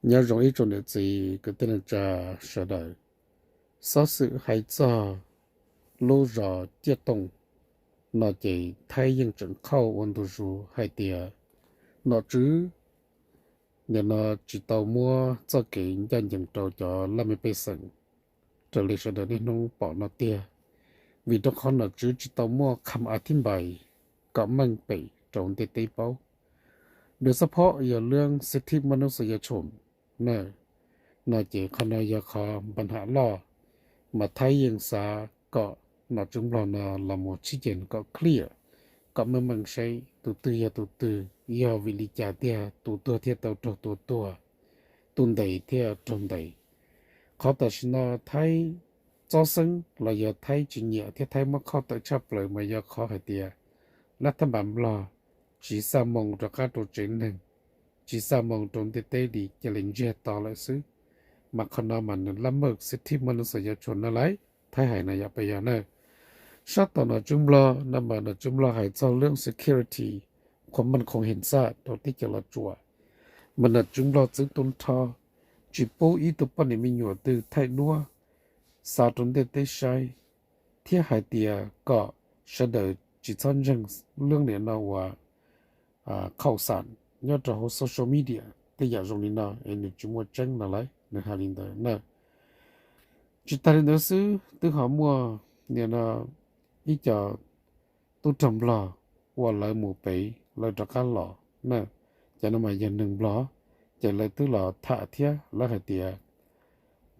Nyob zoo ib tsoom niam txiv kwv tij neej tsa sawv daws. Xov xwm hais txog lub zos Ciaj Tooj no ces Thaib yeej tseem qhauj ua ntu zus hais tias nom tswv nim no tsis tau muab txoj kev ncaj ncees rau cov laj mej pej xeem raws li sawv daws niaj hnub pom no tiag, vim rau qhov nom tswv tsis tau muaj kham a thib npais kom meej pem rau ntiaj teb paub. Dua xab phob yog lub xib thib mab nub xa ya tshoom na, no ces qhov no yog qhov npa ham loj, mas Thaib yeej xav kom nom tswv Nplog no los mus tshib ceg kom clear, kom meej meej seb tus twg yog tus twg, yog vim li cas tiag tus tuag thiaj tau raug tua tuag, tus ntes thiaj raug ntes. Qhov tam sim no Thaib txob xeeb los yog Thaib tsis nyiam thiab Thaib muab qhauj tawm tshaj plaws mas yog qhov hais tias lab thab npas Nplog tsis xa moo rov qab rau tsev neeg, tsis xa moo rau ntiaj teb li, cia li ntsiag to lawm xwb. Mas qhov no mas nws lab mawj xib thib mab nub xa ya tshoom na lawm, Thaib hais no yog pab yog na. Sab tom nom tswv Nplog no mas nom tswv Nplog hais txog lub security, qhuas meej qhuas hem xaj rau teb chaws Los Tsuas, mas nom tswv Nplog txwv tu nrho, tsis pub ib tug poj niam me nyuam twg thaij duab xa rau ntiaj teb saib, thiab hais tias kom sawv daws tsis txhob ntseeg lub niam no uas qhauj xam nyob rau hauv social media, tej yam zoo li no es nws tsis muaj tseeb no lawm, nws hais li ntawd na. Tsis tas li ntawd xwb, twb ho muaj nim no ib co tub rog Nplog uas lawv mus pem lawv rov qab los na, cov no mas yog neeg Nplog, ces lawv twb los tham thiab lawv hais tias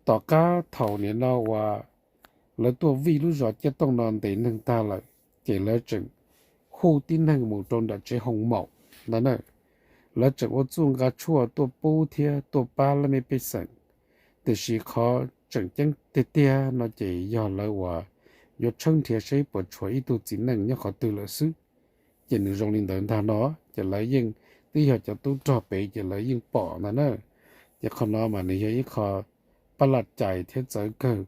tom qab thaum nim no uas lawv tuaj vij lub zos Ciaj Tooj no ntes neeg tag lawm, ces lawv tseem hu tib neeg mus rau nram tsev hoo maum ntawd na. Lawv tseem ua txuj nqa tshuaj tuaj pub thiab tuaj pab laj mej pej xeem, tiam sis qhov tseem ceeb tiag tiag no ces yog lawv uas yuav tshawb nrhiav seb puas tshuav ib tug txiv neej nyob qhov twg lawm xwb. Ces nws zoo li ntawd ntag no, ces lawv yeej twb yog cov tub rog pem ces lawv yeej pom ntag na. Ces qhov no mas nws yog ib qho pab laj cais thiab txawv kawg.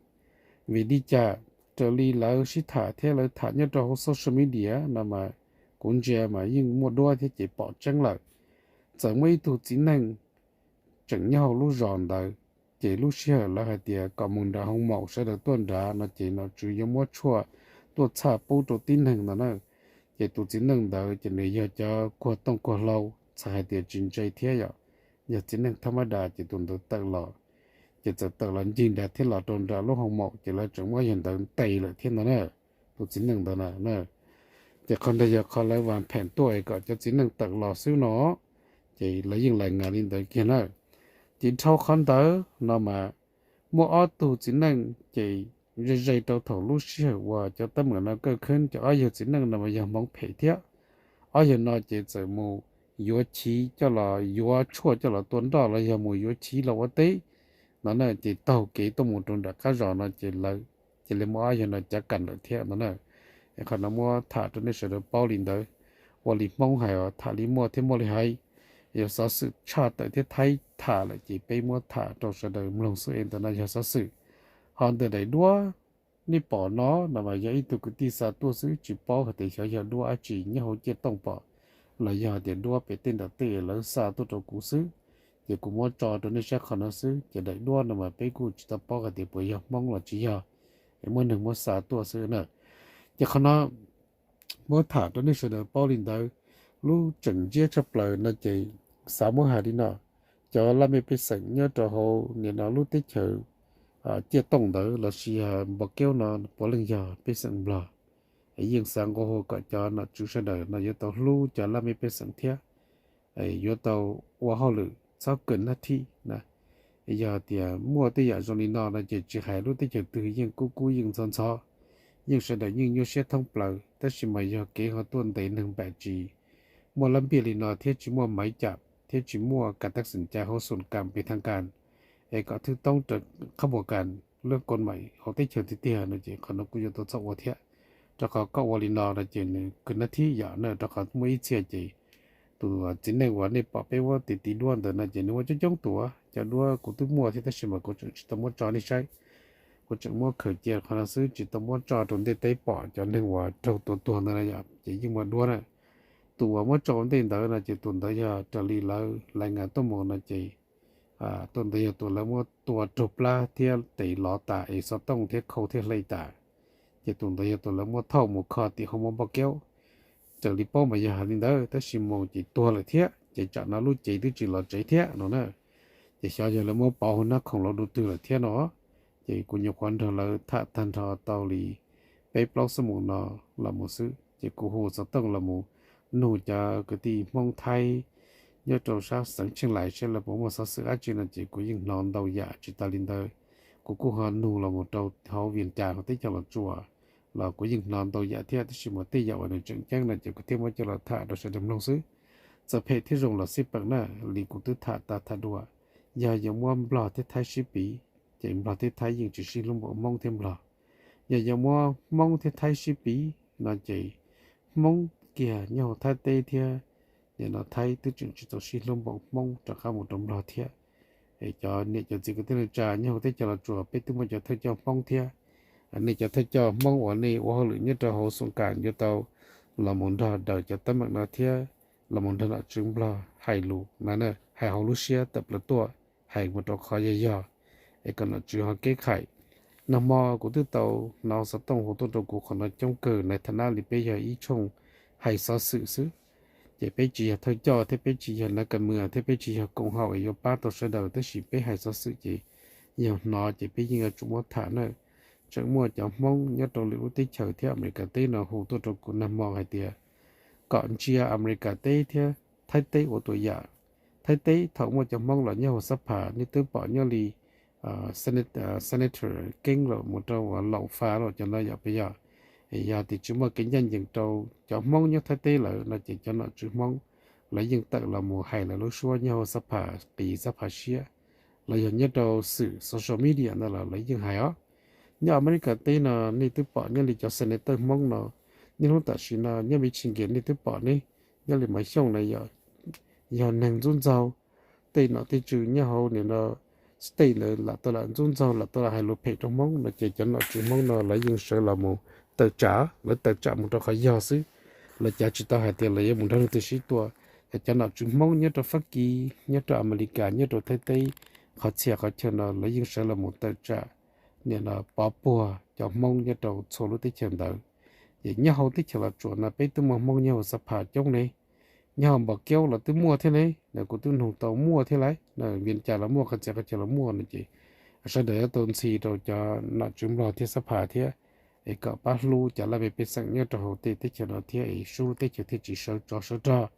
Vim li cas? Raws li lawv sib tham thiab lawv tham nyob rau hauv social media no mas kuv ntsia mas yeej muaj duab thiab ces pom tseeb lawm. Txawm muaj ib tug txiv neej tseem nyob hauv lub zos ntawd, ces lub sij hawm lawv hais tias kom mus nram hoo maum sawv daws tuaj nrad no ces nom tswv yuav muab tshuaj tuaj txhaj pub rau tib neeg no na. Ces tus txiv neej ntawd ces nws yog cov kuag tooj kuag hlau, txhais hais tias tsis ntse thiab yom, yog txiv neej thab mab das ces tus ntawd tawm los, ces txawm tawm los ncig nrad thiab los rau nram lub hoo maum ces lawv tseem muab yawg ntawd ntes lawm thiab ntag na. Tus txiv neej ntawd na, ces qhov ntawd yog qhov lawv vas pheem tuaj es kom cov txiv neej tawm los xwb no, ces lawv yeej lais ngas li ntawd kiag na. Ces dhau qhov ntawd no mas muaj ob tug txiv neej ces ze ze rau thaum lub sij hawm uas cov teeb meem no kaj khab ces ob yawg txiv neej no mas yog hmoov phem thiab. Ob yawg no ces txawm mus yuav chiv coj los, yuav tshuaj coj los tua nroj los yog mus yuav chiv los ua teb no na, ces taug kev tuaj mus rau nram qab zos no ces lawv cia li muab ob yawg no cav kam lawm thiab no na. Es qhov no muab tham rau nej sawv daws paub li ntawd, ua li Hmoob hais os, tham li muaj thiab muaj li hais. Yog xov xwm tshaj tawm thiab Thaib tham lawm ces peb muab tham rau sawv daws mloog xwb es ntawm no yog xov xwm. Ho ntawm daim duab nej pom no no mas yog ib tug kwv tij xa tuaj xwb, tsis paub hais tias xyov yog duab dab tsi, nyob hauv Ciaj Tooj pom los yog hais tias duab pem tej nram tej lawv xa tuaj rau kuv xwb. Ces kuv muab tso rau nej saib qhov no xwb, ces daim duab no mas peb kuj tsis tau paub hais tias puas yog Hmoob los tsis yog, es muaj neeg muab xa tuaj xwb na. Ces qhov no muab tham rau nej sawv daws paub li ntawd. Lub tseem ntsiab tshaj plaws no ces xav muab hais li no, cov laj mej pej xeem nyob rau hauv nim no lub teb chaws Ciaj Tooj ntawd lossis Npov Keub no puav leej yog pej xeem Nplog. Es yeej xav nqua hu kom cov nom tswv sawv daws no yuav tau hlub cov laj mej pej xeem thiab yuav tau ua hauj lwm txhob kawm nab thib na. Yog tias muaj tej yam zoo li no no ces tsis hais lub teb chaws twg yeej kub kub yeej ntxhov ntxhov, yeej sawv daws yeej nyuaj siab thoob plaws, tab sis mas yog kev ho tuaj ntes neeg npam tsis muaj lab npiaj li no thiab tsis muaj maiv cam thiab tsis muaj kav tab xeem cai hauv xoom kam pem thaj kam, es kom thwj toob raws qhab npuas kam lub koos maim hauv teb chaws tiag tiag no ces qhov no kuj yuav tau txhob ua thiab. Rau qhov koj ua li no no ces nws kawm nab thib yom na, rau qhov muaj ib txhia ces tus txiv neej uas nej pom peb muab tiv tiv duab ntawd no ces nws muaj coob coob tus, cov duab kuv twb muaj thiab tab sis mas kuv tseem tsis tau muab tso nej saib. Kuv tseem muab khaws cia qhov no xwb tsis tau muab tso rau ntiaj teb pom cov neeg uas raug tua tuag ntawd na yom, ces yeej muaj duab na. Tus uas muab tso ua ntej ntawd no ces tus ntawd yog raws li lawv lais ngas tuaj mus no ces Tus ntawd yog tus lawv muab tua raug plab thiab tes lov tas es xov tooj thiab khau thiab hle tas. Ces tus ntawd yog tus lawv muab thauj mus kho tim hoo mab npauj kaub. Raws li paub mas yog hais li ntawd, tab sis mus ces tuag lawm thiab, ces tsam no lub cev twb tsis los tsev thiab no na. Ces xyov yog lawv muab pauv hauv nab khoom los du twg lawm thiab no. Ces kuv nyuam qhuav nrog lawv tham tag nrho tau li peb plaub xuab moos no los mus xwb, ces kuv hu xov tooj los mus nug cov kwv tij Hmoob Thaib nyob rau sab xeev Tsheej Lais saib lawv puas muaj xov xwm dab tsi no, ces kuv yeej hnov ntau yam. Tsis tas li ntawd, kuv kuj ho nug los mus rau hauv Vias Cas hauv teb chaws Los Tsuas los kuv yeej hnov ntau yam thiab, tab sis mas tej yam uas nws tseem ceeb no ces kuv thiaj muab coj los tham rau sawv daws mloog xwb. Txawm phem thiab zoo los xij peem na, li kuv twb tham tas tham dua, yog yuav muab Nplog thiab Thaib sib piv, ces Nplog thiab Thaib yeej tsis sib hlub npaum Hmoob thiab Nplog. Yog yuav muab Hmoob thiab Thaib sib piv no ces Hmoob kiag nyob hauv Thaib teb thiab nim no Thaib twb tseem tsis tau sib hlub npaum Hmoob rov qab mus rau Nplog thiab. Es cov niam cov txiv kwv tij neej tsa nyob hauv teb chaws Los Tsuas peb twb muaj cov thawj coj Hmoob thiab. Nej cov thawj coj Hmoob uas nej ua hauj lwm nyob rau hauv xoom kas yuav tau los mus nrog daws cov teeb meem no thiab los mus nrog nom tswv Nplog hais lus no, hais hauv lub siab tawm plaws tuaj, hais mus rau qhov yog yog, es kom nom tswv ho keb khais. Nag hmo kuv twb tau hnov xov tooj hu tuaj rau kuv qhov no coob kawg na, thaum nab li peb yog ib tshooj hais xov xwm xwb, ces peb tsis yog thawj coj thiab peb tsis yog nav kas mws thiab peb tsis yog koom haum es yuav pab tau sawv daws, tab sis peb hais xov xwm ces yog hnov ces peb yeej yuav tsum muab tham na. Tseem muaj cov Hmoob nyob rau lwm lub teb chaws thiab Amelikas teb no hu tuaj rau kuv nag hmo hais tias kom ntsia Amelikas teb thiab Thaib teb ua tus yam. Thaib teb thaum muaj cov Hmoob los nyob hauv xab phas nej twb pom nyob li Senator Keeb los mus rau uas Laum Fa los cov no yom, puas yog? Yog tias tsis muaj kev ncaj ncees rau cov Hmoob nyob Thaib teb lawm no ces cov nom tswv Hmoob lawv yeej tawm los mus hais lawv lub suab nyob hauv xab phas qis xab phas siab los yog nyob rau xwm social media ntawd los lawv yeej hais os. Nyob Amelikas teb no nej twb pom nyob li cov senator Hmoob no, niaj hnub tam sim no nyob Michigan nej twb pom ne, nyob li Mas Xyooj na yom, yog neeg ntxub ntxaug tej nom tej tswv nyob hauv nim no state ntawd lam tau lam ntxub ntxaug lam tau lam hais lus phem rau Hmoob no ces cov nom tswv Hmoob no lawv yeej sawv los mus tawm tsam, lawv tawm tsam mus rau qhov yog xwb. Lawv cav tsis tau hais tias lawv yuav mus nrog leej twg sib tua. Cov nom tswv Hmoob nyob rau Fab Kis, nyob rau Amelikas, nyob rau Thaib teb, qhov txhia qhov chaw no lawv yeej sawv los mus tawm tsam nim no pov puag cov Hmoob nyob rau txhua lub teb chaws ntawd. Ces nyob hauv teb chaws Los Tsuas no peb twb muaj Hmoob nyob hauv xab phas coob ne, nyob hauv Npos Kaub los twb muaj thiab ne, kuv twb nug tau muaj thiab lauj, Vias Cas los muaj, qhov txhia qhov chaw los muaj no ces sawv daws yuav tau ntxhi rau cov nom tswv Nplog thiab xab phas thiab, es kom pab hlub cov laj mej pej xeem nyob rau hauv tej teb chaws no thiab es sub lub teb chaws thiaj tsis sawv tsov sawv rog.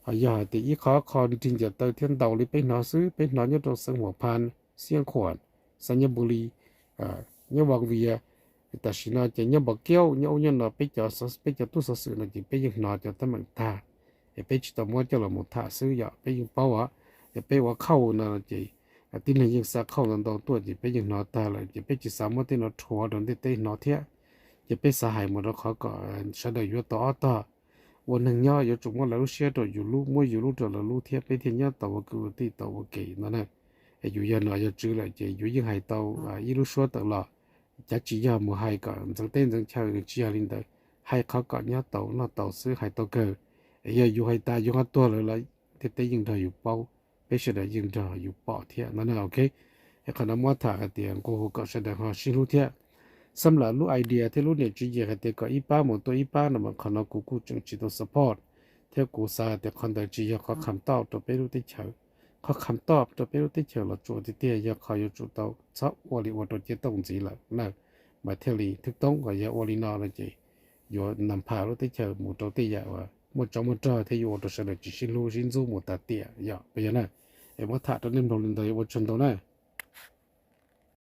Ho yog hais tias ib qho qho nrig ncaws taw thiab ntaus li peb hnov xwb, peb hnov nyob rau xeev Huam Phan, Xiav Khuam, Xas Nyas Npus Lis, nyob Vas Vias, tam sim no ces nyob Npos Kaub, nyob ub nyob no peb cov, peb cov tub xov xwm no ces peb yeej hnov cov teeb meem tag, es peb tsis tau muab coj los mus tham xwb yom, peb yeej paub os. Es peb ua khauj no ces tib neeg yeej xa khauj ntau ntau tuaj ces peb yeej hnov tag lawm ces peb tsis xav muab tej no rhuav rau ntiaj teb hnov thiab. Ces peb xav hais mus rau qhov kom sawv daws yuav tau ob tog, ua neeg nyob yuav tsum muab lawv lub siab rau yus lub, muab yus lub rau lawv lub thiab peb thiaj nyob tau ua kwv ua tij tau ua ke no na. Es yus yog nom yog tswv lawm ces yus yeej hais tau ib lub suab tawm los, cav tsis yog mus hais kom ntxeev teb ntxeev chaw, tsis yog li ntawd. Hais qhov kom nyob tau noj tau xwb hais tau kawg. Es yog yus hais tas yus ho tuag lawm los ntiaj teb yeej nrog yus paub, peb sawv daws yeej nrog yus pom thiab no na, ok. Es qhov no muab tham hais tias nqua hu kom sawv daws ho sib hlub thiab. Xam lam lub idea thiab lub niam tswv yim hais tias kom ib pab mus tua ib pab no mas qhov no kuv kuj tseem tsis tau support, thiab kuv xav hais tias qhov ntawd tsis yog qhov kham toj rau peb lub teb chaws. Qhov kham toj rau peb lub teb chaws Los Tsuas tiag tiag yog qhov yuav tsum tau txhob ua li ua rau Ceeb Tooj ntxiv lawm na, mas thiaj li thwj toob. Ho yog ua li no no ces yuav npaj lub teb chaws mus rau tej yam uas muaj tsov muaj rog thiab yuav ua rau sawv daws tsis sib hlub sib ntxub mus tas tiam yom, puas yog na? Es muab tham rau nej mloog li ntawd, ua tsaug ntau na.